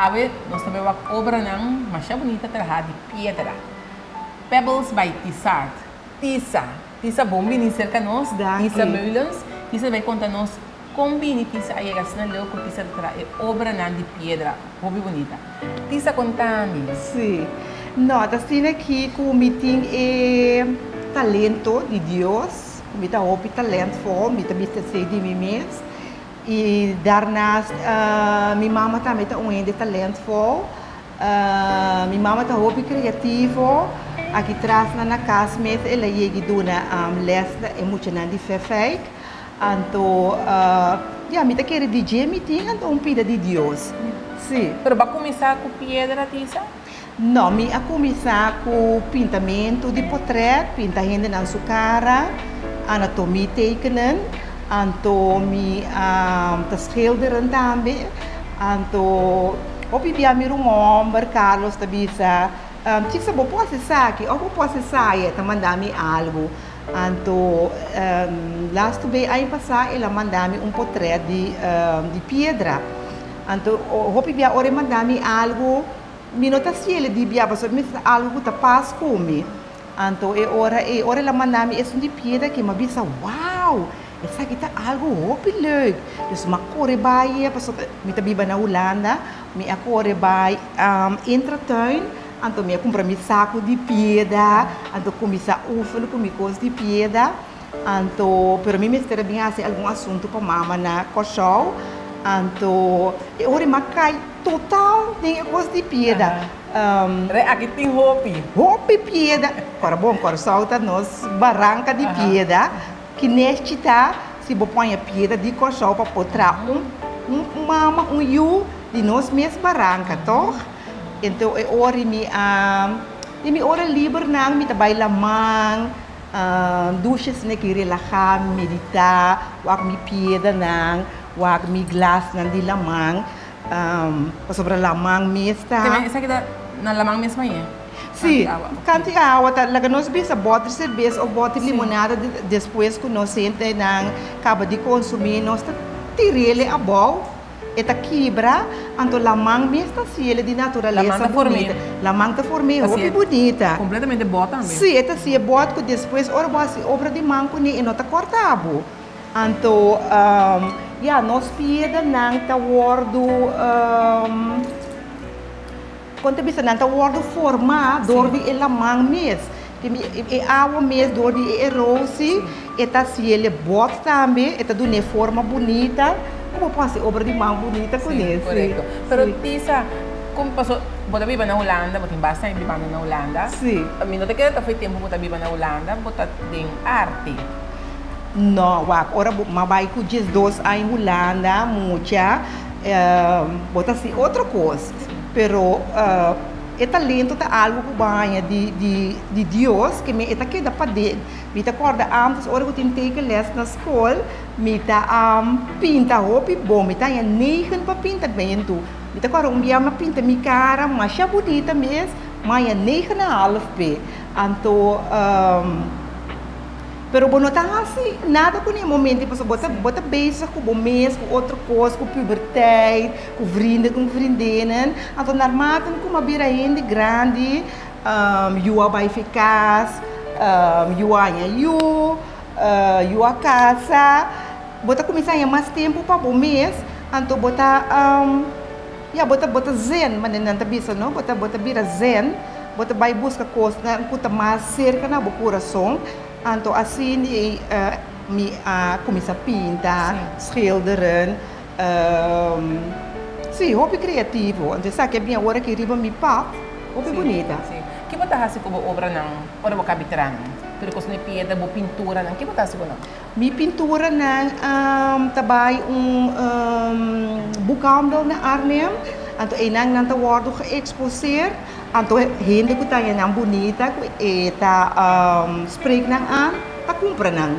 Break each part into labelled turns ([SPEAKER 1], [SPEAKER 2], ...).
[SPEAKER 1] Awe nos ta bai wak obranan masha bunita traha di piedra. Pebbles by Tisart. Tisa, Tisa bon bini serka nos, Tisa Meulens. Tisa ta bai konta nos kon bini Tisa a yega asina leu ku Tisa ta traha e obranan di piedra hopi bunita. Tisa konta mi.
[SPEAKER 2] Sí. No, ta asina aki ku mi tin e talento di Dios, ku mi ta hopi talentvol, mi ta bisa esei di mi mes. I daarnaast mi mama tambe ta un hende talentvol. Mi mama ta hopi creativo. Aki tras nan na cas mes el a yegi duna les na e muchanan di Vefijk. Anto ya mi ta kere di dje mi tin anto un pida di Dios. Si.
[SPEAKER 1] Pero bo a cuminsa cu piedra, Tisa?
[SPEAKER 2] No, mi a cuminsa cu pintamentu di potret, pinta hendenan su cara, anatomie tekenen, anto mi a ta schilderen tambe, anto hopi bia mi ruman homber Carlos ta bisa, Chisa bo por haci esaki of bo por haci esaya, e ta manda mi algo, anto lastu bay aña pasa el a manda mi un potret di piedra. Anto hopi bia ora e manda mi algu, mi no ta siele di bia pasobra mi ta algu ku ta pas ku mi. Anto e ora ei, ora el a manda mi esun di piedra aki, mi a bisa, Wow! Esaki ta algu hopi leuk! Dus mi a kore bai pasobra mi ta biba na Hulanda, mi a kore bai Intratuin, anto mi a kumpra mi saku di piedra, anto kuminsá oefenen ku mi kos di piedra. Anto, pero mi mester a bin hasi algun asuntu pa mama na Kòrsou. Anto, e ora mi a kai total den e kos di pieda.
[SPEAKER 1] Re aki tin hopi.
[SPEAKER 2] Hopi pieda. Kòrda bon, Kòrsou ta nos baranka di pieda. Kinechi ta si bo poña pieda di Kòrsou pa por traha un un mama, un yu di nos mes baranka, tòg? Ento e ora mi a, den mi ora libernan mi ta bai laman. Dushi asina ki relahá, meditá, wak mi piedanan, wak mi glasnan di laman, pasobra laman mes ta.
[SPEAKER 1] Te esaki ta na laman mes mañe?
[SPEAKER 2] Sí, kanti awa ta laga nos bisa bòter serbes òf bòter limonada despues ku nos hentenan kaba di konsumí nos ta tir'el abou. E ta kibra, anto laman mes ta hasiel di naturalesa bunita. Laman ta form'é hopi bunita.
[SPEAKER 1] Completamente bòt tambe.
[SPEAKER 2] Sí, e ta hasié bòt ku despues ora bo hasi obra di man kuné e no ta kòrta bo. Anto, ya, nos piedanan ta wòrdu, kon ta bisa, nan ta wòrdu formá dor di e laman mes. E awa mes dor di e erosi e ta hasiel e bòt tambe, e ta dun'é forma bunita ku bo por hasi obra di man bunita kuné.
[SPEAKER 1] Sí, korekto. Pero Tisa, kon paso bo ta biba na Hulanda, bo tin basta aña bibando na Hulanda.
[SPEAKER 2] Sí.
[SPEAKER 1] Mi no ta kere ta for e tempu bo ta biba na Hulanda bo ta den arte.
[SPEAKER 2] No, wak, ora bo m'a bai ku 12 aña Hulanda, mucha, bo ta hasi otro kos. Pero. E talento ta algu ku bo haña di di di Dios ke mi e ta keda paden. Mi ta kòrda ántes ora ku tin tekenles na skol mi ta pinta hopi bon. Mi ta haña negen pa pintamentu. Mi ta kòrda un bia mi a pinta mi kara masha bunita mes, mi a haña negen en half p'e. Anto. Pero bo no ta hasi nada ku ne momento pasobra bo ta bo ta bezig ku bo mes, ku otro kos, ku puberteit, ku vrienden ku vriendinnen. Anto narmate mi kuma bira hende grandi, yu a bai fi kas, yu a haña yu, yu a kasa. Bo ta kuminsá haña mas tempu pa bo mes, anto bo ta ya bo ta bo ta zen, manera nan ta bisa no, bo ta bo ta bira zen. Bo ta bai buska kosnan ku ta mas serka na bo kurason. Anto asina mi a kuminsá pinta, schilderen. Sí, hopi kreativo. Anto esaki a bin awor aki riba mi pad, hopi bunita.
[SPEAKER 1] Sí. Ki bo ta hasi ku bo obranan ora bo kabi traha nan? Tur e kosnan di piedra, bo pinturanan, ki bo ta hasi ku nan?
[SPEAKER 2] Mi pinturanan ta bai un boekhandel na Arnhem, anto einan nan ta wòrdu geëksposeer, anto hende ku ta haña nan bunita ku e ta spreek nan aan ta kumpra nan.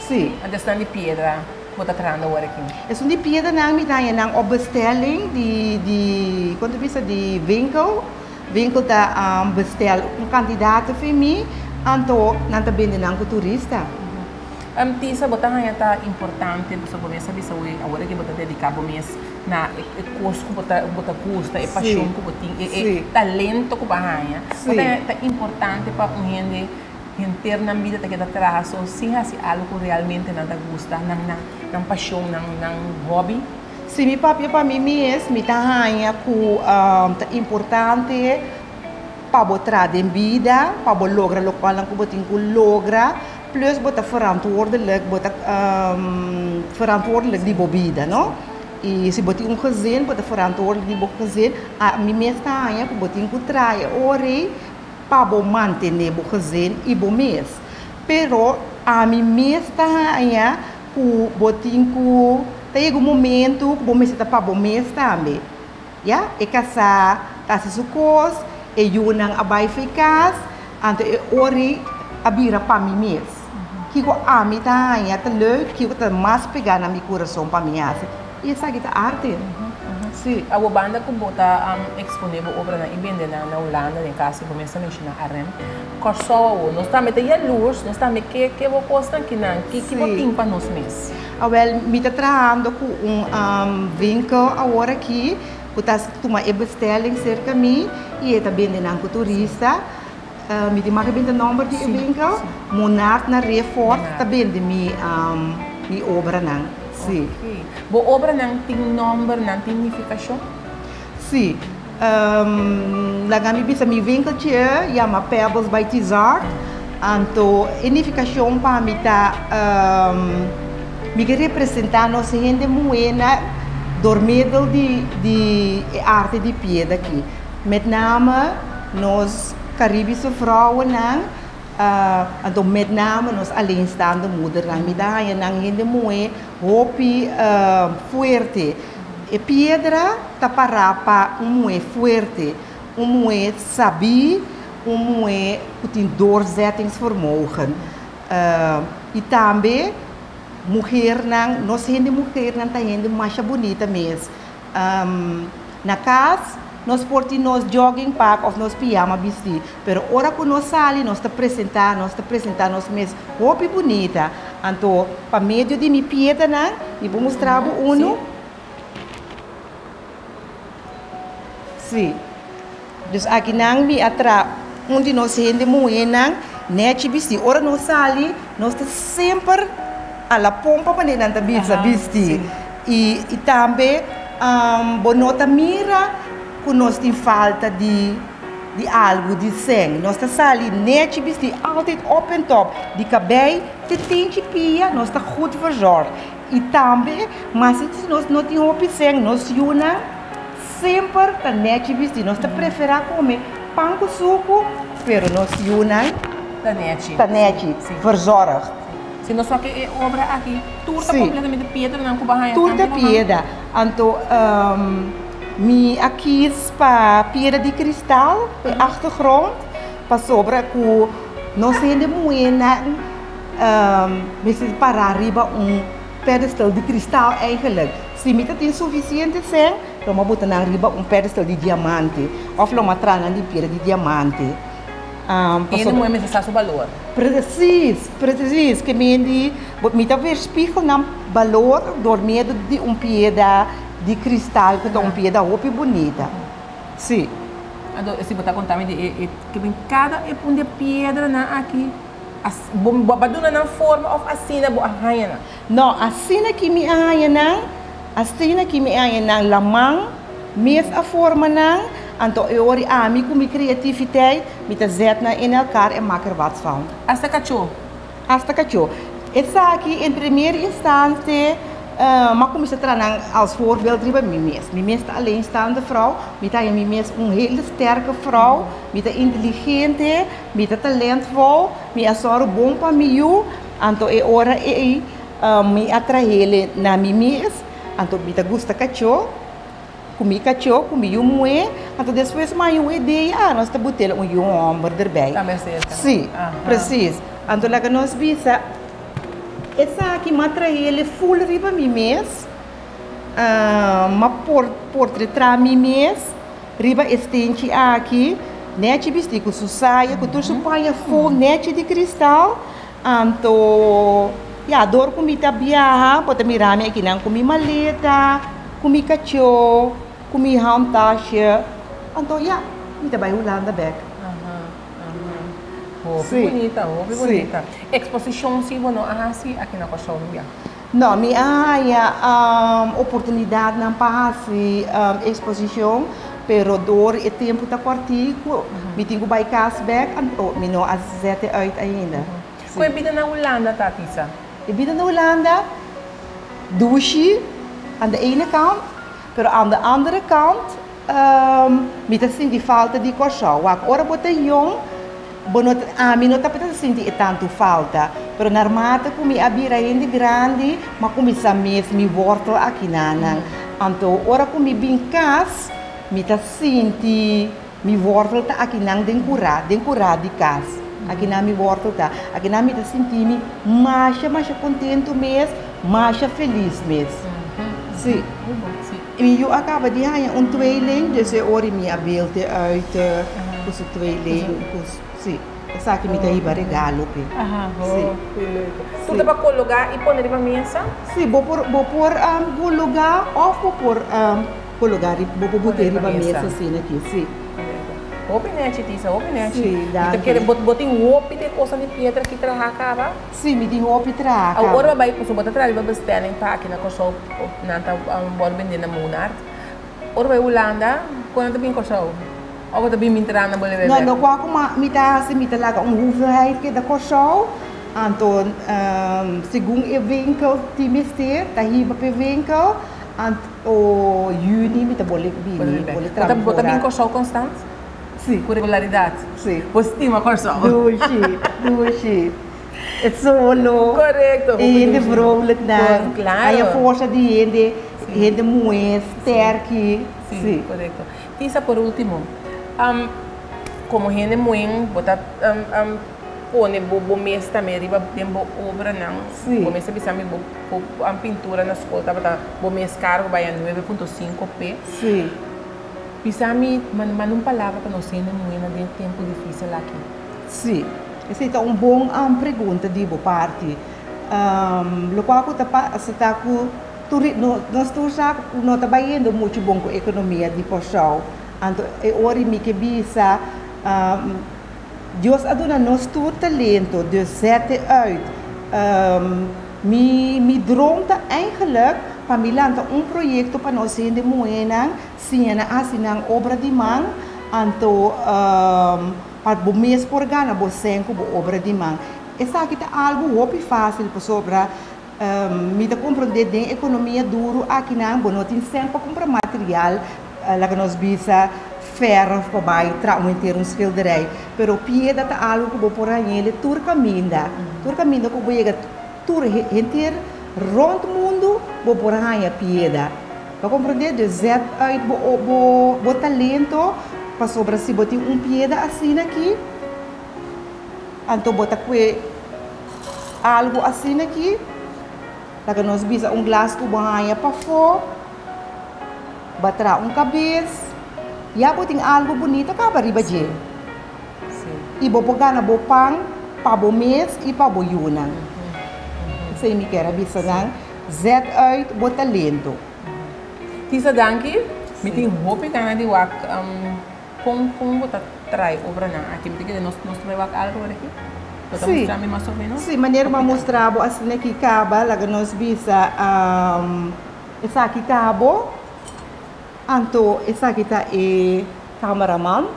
[SPEAKER 2] Si.
[SPEAKER 1] Anto esnan di piedra bo ta trahando awor aki?
[SPEAKER 2] Esun di piedranan mi ta haña nan op bestelling di di kon ta bisa di winkel. Winkel ta bestel un kantidat fi mi, anto nan ta bende nan ku turista.
[SPEAKER 1] Tisa, bo ta haña ta importante, pasobra bo mes a bisa awe, awor aki bo ta dediká bo mes na e kos ku bo ta bo ta gusta, e pashon ku bo tin, e e talento ku bo a haña. Bo ta haña ta importante pa un hende henter nan bida ta keda traha so sin hasi algu ku realmente nan ta gusta, nan nan nan pashon, nan nan hòbi?
[SPEAKER 2] Si mi papia pa mi mes, mi ta haña ku ta importante pa bo traha den bida, pa bo logra lokualnan ku bo tin ku logra, plus bo ta verantwoordelijk, bo ta verantwoordelijk di bo bida, no? I si bo tin un gezin, bo ta verantwoordelijk di bo gezin. Ami mes ta haña ku bo tin ku traha e ora ei pa bo mantené bo gezin i bo mes. Pero ami mes ta haña ku bo tin ku, ta yega un momento ku bo mester ta pa bo mes tambe. Ya, e kasá ta hasi su kos, e yunan a bai fi kas, anto e ori a bira pa mi mes. Kiko ami ta haña ta leuk, kiko ta mas pegá na mi kurason pa mi hasi. I esaki ta arte.
[SPEAKER 1] Sí. Awor banda ku bo ta eksponé bo obranan i bende nan na Hulanda, den kas ku bo mes ta menshoná Arnhem, Kòrsou awor, nos tambe ta yalurs, nos tambe ke ke bo kosnan kinan, ki ki bo tin pa nos mes?
[SPEAKER 2] Awel, mi ta trahando ku un winkel awor aki ku ta tuma e bestelling serka mi i e ta bende nan ku turista. Mi tin maka binta nomber di e winkel. Monart na Reefort ta bende mi mi obranan. Si.
[SPEAKER 1] Bo obranan tin nomber, nan tin nifikashon?
[SPEAKER 2] Si. Laga mi bisa mi winkeltje yama Pebbles by Tizard. Anto e nifikashon pa mi ta mi ke representá nos hende muhénan dor middel di di e arte di pieda aki. Met name nos Karibische vrouwennan, anto met name nos alleenstaande moedernan. Mi ta haña nan hende muhé hopi fuerte. E piedra ta pará pa un muhé fuerte, un muhé sabí, un muhé ku tin doorzettingsvermogen. I tambe muhernan, nos hende muhernan ta hende masha bunita mes. Na kas nos por tin nos jogging pak òf nos pijama bistí, pero ora ku nos sali nos ta presentá, nos ta presentá nos mes hopi bunita. Anto pa medio di mi piedanan mi por mustra bo unu. Sí. Dus akinan mi a traha un di nos hende muhénan nèchi bistí. Ora nos sali nos ta semper a la pompa manera nan ta bisa bistí. I i tambe bo no ta mira ku nos tin falta di di algu di sèn. Nos ta sali nèchi bistí altijd op en top. Di kabei te tinchi pia nos ta goed verzorgd. I tambe mas si nos no tin hopi sèn nos yunan semper ta nèchi bistí. Nos ta preferá kome pan ku suku pero nos yunan
[SPEAKER 1] Ta nèchi.
[SPEAKER 2] ta nèchi verzorgd.
[SPEAKER 1] Si nos wak e obra aki, tur ta completamente piedranan cu bo a haña
[SPEAKER 2] Tur ta piedra. Anto mi a kies pa piedra di cristal pa e achtergrond, pasobra cu nos hende muhernan mester para riba un pedestal di cristal eigenlijk. Si mi ta tin suficiente cen, lo mi a bota nan riba un pedestal di diamante of lo mi a traha nan di piedra di diamante.
[SPEAKER 1] Hende muhé mester sa su balor.
[SPEAKER 2] Precies, precies. Ke men di, bo mi ta weerspiegel nan balor door medio di un pieda di kristal ku ta un pieda hopi bunita. Si.
[SPEAKER 1] Anto si bo ta konta mi di e e ke men kada e un di e piedranan aki as bo bo a duna nan forma òf asina bo a haña nan?
[SPEAKER 2] No, asina ki mi a haña nan, asina ki mi a haña nan laman mes a forma nan, anto e ora ami ku mi kreativiteit mi ta zet nan in elkaar en mak er wat van.
[SPEAKER 1] Hasta kachó.
[SPEAKER 2] Hasta kachó. Esaki en primer instante m'a kuminsá traha nan als voorbeeld riba mi mes. Mi mes ta alleenstaande vrouw, mi ta haña mi mes un hele sterke vrouw, mi ta inteligente, mi ta talentvol, mi a sòru bon pa mi yu, anto e ora ei mi a trahele na mi mes, anto mi ta gusta kachó. Ku mi kachó, ku mi yu muhé, anto despues mi haña un idea, ah, nos ta but'el un yu hòmber derbei.
[SPEAKER 1] Tambe serka.
[SPEAKER 2] Sí, presis. Anto laga nos bisa, esaki m'a trael e ful riba mi mes, m'a portretrá mi mes riba e stenchi aki, nèchi bistí ku su saya, ku tur su paña ful nèchi di kristal, anto. Ya, dor ku mi ta biaha, bo ta mira mi akinan ku mi maleta, ku mi kachó, ku mi handtasje. Anto ya, mi ta bai Hulanda bèk.
[SPEAKER 1] Aha, aha. Hopi bunita, hopi bunita. Eksposishon si bo no a hasi aki na Kòrsou no bia?
[SPEAKER 2] No, mi a haña oportunidatnan pa hasi eksposishon, pero dor e tempu ta kòrtiku, mi tin ku bai kas bèk, anto mi no a zet e uit ainda.
[SPEAKER 1] Ku e bida na Hulanda ta, Tisa?
[SPEAKER 2] E bida na Hulanda, dushi aan de ene kant, pero aan de andere kant mi ta sinti falta di Kòrsou. Wak, ora bo ta yong, bo no ta, ami no tabata sinti e tantu falta, pero narmate ku mi a bira hende grandi, m'a kuminsá mis mi wòrtel akinanan. Anto ora ku mi bin kas, mi ta sinti. Mi wortel ta akinan den kurá, den kurá di kas. Akinan mi wortel ta. Akinan mi ta sinti mi masha, masha kontentu mes, masha felis mes. Sí. Mi yu a kaba di haña un tweeling, dus e ora mi a beelte uit ku su tweeling, ku su, sí. Esaki mi ta hiba regalo p'e. Sí.
[SPEAKER 1] Tur ta pa kologá i pone riba mesa?
[SPEAKER 2] Sí, bo por, bo por kologá òf bo por. Cologa riba, bo por bute riba mesa asina aki, si.
[SPEAKER 1] Hopi nechi Tisa, hopi nechi.
[SPEAKER 2] Si, danki.
[SPEAKER 1] Mi ta kere, bo bo tin hopi di e kosan di piedra ki traha kaba?
[SPEAKER 2] Si, mi tin hopi traha kaba.
[SPEAKER 1] Awor bo bai, pasobra bo ta traha riba bestelling pa aki na Kòrsou, nan ta wòrdu bendé na Moonart. Ora bo bai Hulanda, kon nan ta bin Kòrsou? Òf bo ta bin bin traha nan bo lebe
[SPEAKER 2] No,
[SPEAKER 1] bèk?
[SPEAKER 2] lokual ku mi ta hasi, mi ta laga un hoeveelheid keda Kòrsou, anto segun e winkel tin mester, ta hiba pa e winkel, anto. O juni mi ta bole bini, bole traha mi
[SPEAKER 1] Bo ta bin
[SPEAKER 2] voorraad.
[SPEAKER 1] Kòrsou konstant?
[SPEAKER 2] Si.
[SPEAKER 1] Ku regularidat?
[SPEAKER 2] Si.
[SPEAKER 1] Bo stima Kòrsou?
[SPEAKER 2] Dushi, dushi. E solo.
[SPEAKER 1] Korekto.
[SPEAKER 2] E hende vrolijk nan.
[SPEAKER 1] Klaro.
[SPEAKER 2] Haña forsa di hende, hende muhé sterki.
[SPEAKER 1] Si, korekto. Tisa, por ultimo, komo hende muhé bo ta pone bo bo mes tambe riba den bo obranan.
[SPEAKER 2] Si.
[SPEAKER 1] Bo mes ta bisa mi bo bo pintura na skol tabata bo mes kargo bai a nuebe punto sinku pe.
[SPEAKER 2] Si.
[SPEAKER 1] Bisa mi manda un palabra pa nos hende muhénan den e tempu difisil aki.
[SPEAKER 2] Si. Esei ta un bon pregunta di bo parti. Lokual ku ta pasa ta ku tur nos tur sa ku no ta bayendo muchu bon ku ekonomia di Kòrsou. Anto e ora mi ke bisa. Dios a duna nos tur talento, dus zet e uit. Mi mi droom ta eigenlijk pa mi lanta un proyecto pa nos hende muhénan siña nan hasi nan obra di man, anto pa bo mes por gana bo sèn ku bo obra di man. Esaki ta algu hopi fásil pasobra mi ta komprondé den ekonomia duru akinan bo no tin sèn pa kumpra material, Laga nos bisa verf pa bai traha un henter un schilderij, pero piedra ta algo ku bo por hañ'el tur kaminda. Tur kaminda ku bo yega tur henter rònt mundu bo por haña piedra. Bo komprondé? Dus zet uit bo bo bo talento pasobra si bo tin un piedra asina aki anto bo ta kue algo asina aki, laga nos bisa un glas ku bo haña pafó. Ba traha un kabes, ya bo tin algu bunito kaba riba dje. I bo por gana bo pan pa bo mes i pa bo yunan. Esei mi kier a bisa nan, zet uit bo talento.
[SPEAKER 1] Tisa danki, mi tin hopi gana di wak kon kon bo ta trae obranan aki. Mi ta kere nos nos ta bai wak algu ora aki? Bo ta mustra mi mas o menos?
[SPEAKER 2] Si, manera bo a mustra bo asina aki kaba, laga nos bisa. Esaki ta bo, anto esaki ta e cameraman.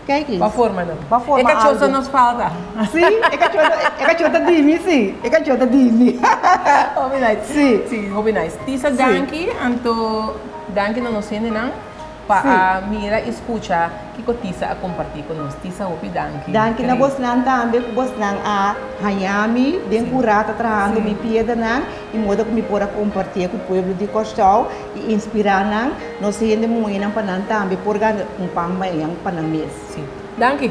[SPEAKER 2] Kijk eens.
[SPEAKER 1] Pa forma no.
[SPEAKER 2] Pa forma
[SPEAKER 1] E cachorro
[SPEAKER 2] algo.
[SPEAKER 1] nos falta.
[SPEAKER 2] Si, e cachorro, e cachorro ta dimi, si. E cachorro ta dimi.
[SPEAKER 1] Hopi nice.
[SPEAKER 2] Si.
[SPEAKER 1] Si, hopi nice. Tisa
[SPEAKER 2] Si.
[SPEAKER 1] danki, anto danki na nos hendenan. Pa a mira i skucha kiko Tisa a kompartí ku nos. Tisa hopi danki.
[SPEAKER 2] Danki na bosnan tambe ku bosnan a haña mi den kurá ta trahando mi piedranan i moda ku mi por a kompartié ku pueblo di Kòrsou i inspirá nan, nos hende muhénan pa nan tambe por gana un pan mañan pa nan mes.
[SPEAKER 1] Sí. Danki.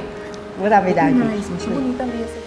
[SPEAKER 2] Bo tambe danki.
[SPEAKER 1] Hopi nice, muchu bunita mesa.